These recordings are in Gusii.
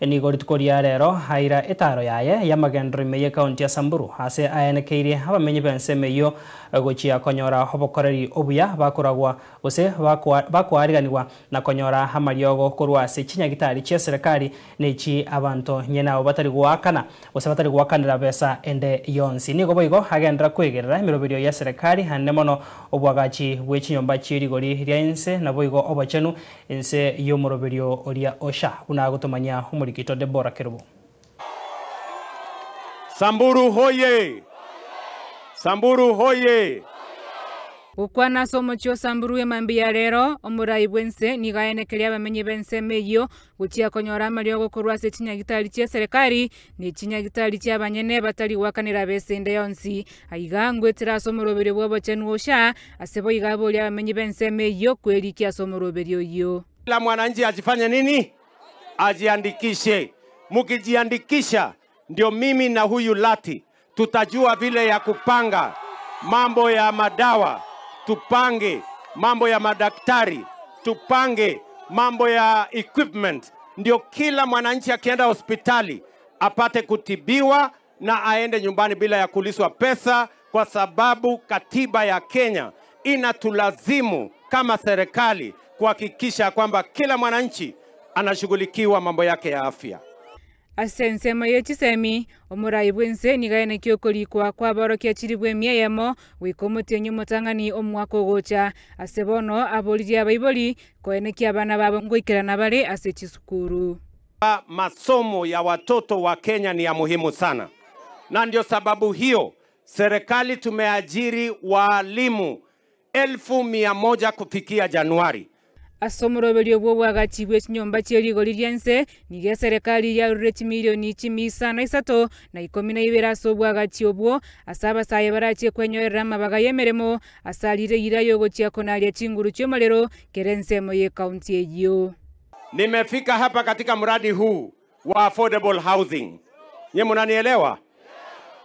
Nigo rituko ria rero aira etaro yaye y'amagendero ime y'ekaunti ya Samburu ase aenekeirie abamenyi b'ensemo eyio gochia konyora obokoreri obuya bakoragwa gose bakoariganigwa na konyora amariogo korwa ase chinyagitari chia serikali nechi abanto nyene abo batari goakana gose batari goakanera besa ende yonsi. Nigo boigo agendera kwegerera emiroberio ya serikali ane mono obwagachi bwe chinyomba chierigori ria ense naboigo obochenu ense y'omoroberio oria osha buna agotomanya omorikito Deborah Kerubo. Samburu hoye! Samburu hoye! Gokwana ase omochie o Samburu emambia ya rero, omorai bw'ense nigo aenekeria abamenyi b'ensemo eyio gochia konyora amariogo korwa ase chinyagitari chia serikali ne chinyagitari chi'abanyene batari goakanera besa ende yonsi. Aiga ngwetera ase omoroberio bw'obochenu osha ase boigo aboria abamenyi b'ensemo eyio kwerikia ase omoroberio oyio. Kila mwananchi ajifanye nini? Ajiandikishe. Mkijiandikisha ndio mimi na huyu Lati tutajua vile ya kupanga mambo ya madawa, tupange mambo ya madaktari, tupange mambo ya equipment, ndio kila mwananchi akienda hospitali apate kutibiwa na aende nyumbani bila ya kuliswa pesa, kwa sababu katiba ya Kenya inatulazimu kama serikali kuhakikisha kwamba kila mwananchi anashughulikiwa mambo yake ya afya. Ase ensemo ya chisemi omorai bw'ense nigo aenekia okorikwa kwaborokia chiri bwa eyemo goika omotienyi omotang'ani omwaka ogocha ase bono aboririe abaibori koenekia abana babo ngoikerana bare ase chisukuru. Masomo ya watoto wa Kenya ni ya muhimu sana, na ndio sababu hiyo serikali tumeajiri waalimu 100,000 kufikia Januari. Ase omoroberio obwo obwagachi bwa chinyomba chia rigori ria ense nigo eserikali yarurire chimilioni chimia isato na ikomi na ibere ase obwagachi obwo ase abasaye barachie kwenyorera amabaga y'emeremo ase arire ira yogochia konaria chinguru chi'omorero kere ensemo y'ekaunti eyio. Nimefika hapa katika mradi huu wa affordable housing. Nyie mnanielewa?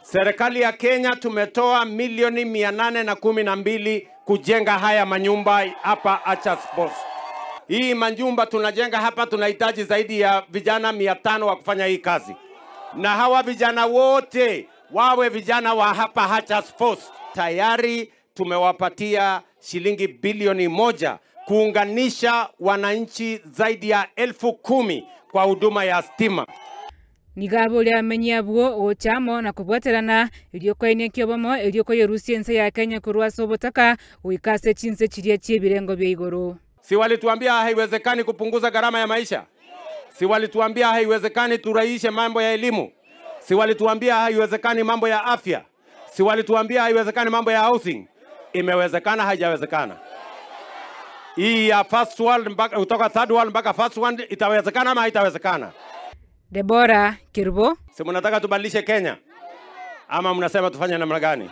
Serikali ya Kenya tumetoa milioni 812 kujenga haya manyumba hapa Archers Post. Hii manyumba tunajenga hapa, tunahitaji zaidi ya vijana 500 wa kufanya hii kazi, na hawa vijana wote wawe vijana wa hapa Archers Post. Tayari tumewapatia shilingi bilioni 1 kuunganisha wananchi zaidi ya 10,000 kwa huduma ya stima. Nigo aboria abamenyi abwo gochamo na kobwaterana erio koenekia obomo erio koyerusia ense ya Kenya korwa ase obotaka goika ase chinse chiria chia ebirengo bia igoro. Si walituambia haiwezekani kupunguza gharama ya maisha? Si walituambia haiwezekani turahisishe mambo ya elimu? Si walituambia haiwezekani mambo ya afya? Si walituambia haiwezekani mambo ya housing? Imewezekana, haijawezekana? Hii ya first world mpaka kutoka third world mpaka first world itawezekana ama haitawezekana? Deborah Kerubo. Si mnataka tubadilishe Kenya ama mnasema tufanye namna gani?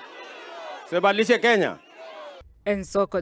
Si badilishe Kenya? Ensoko.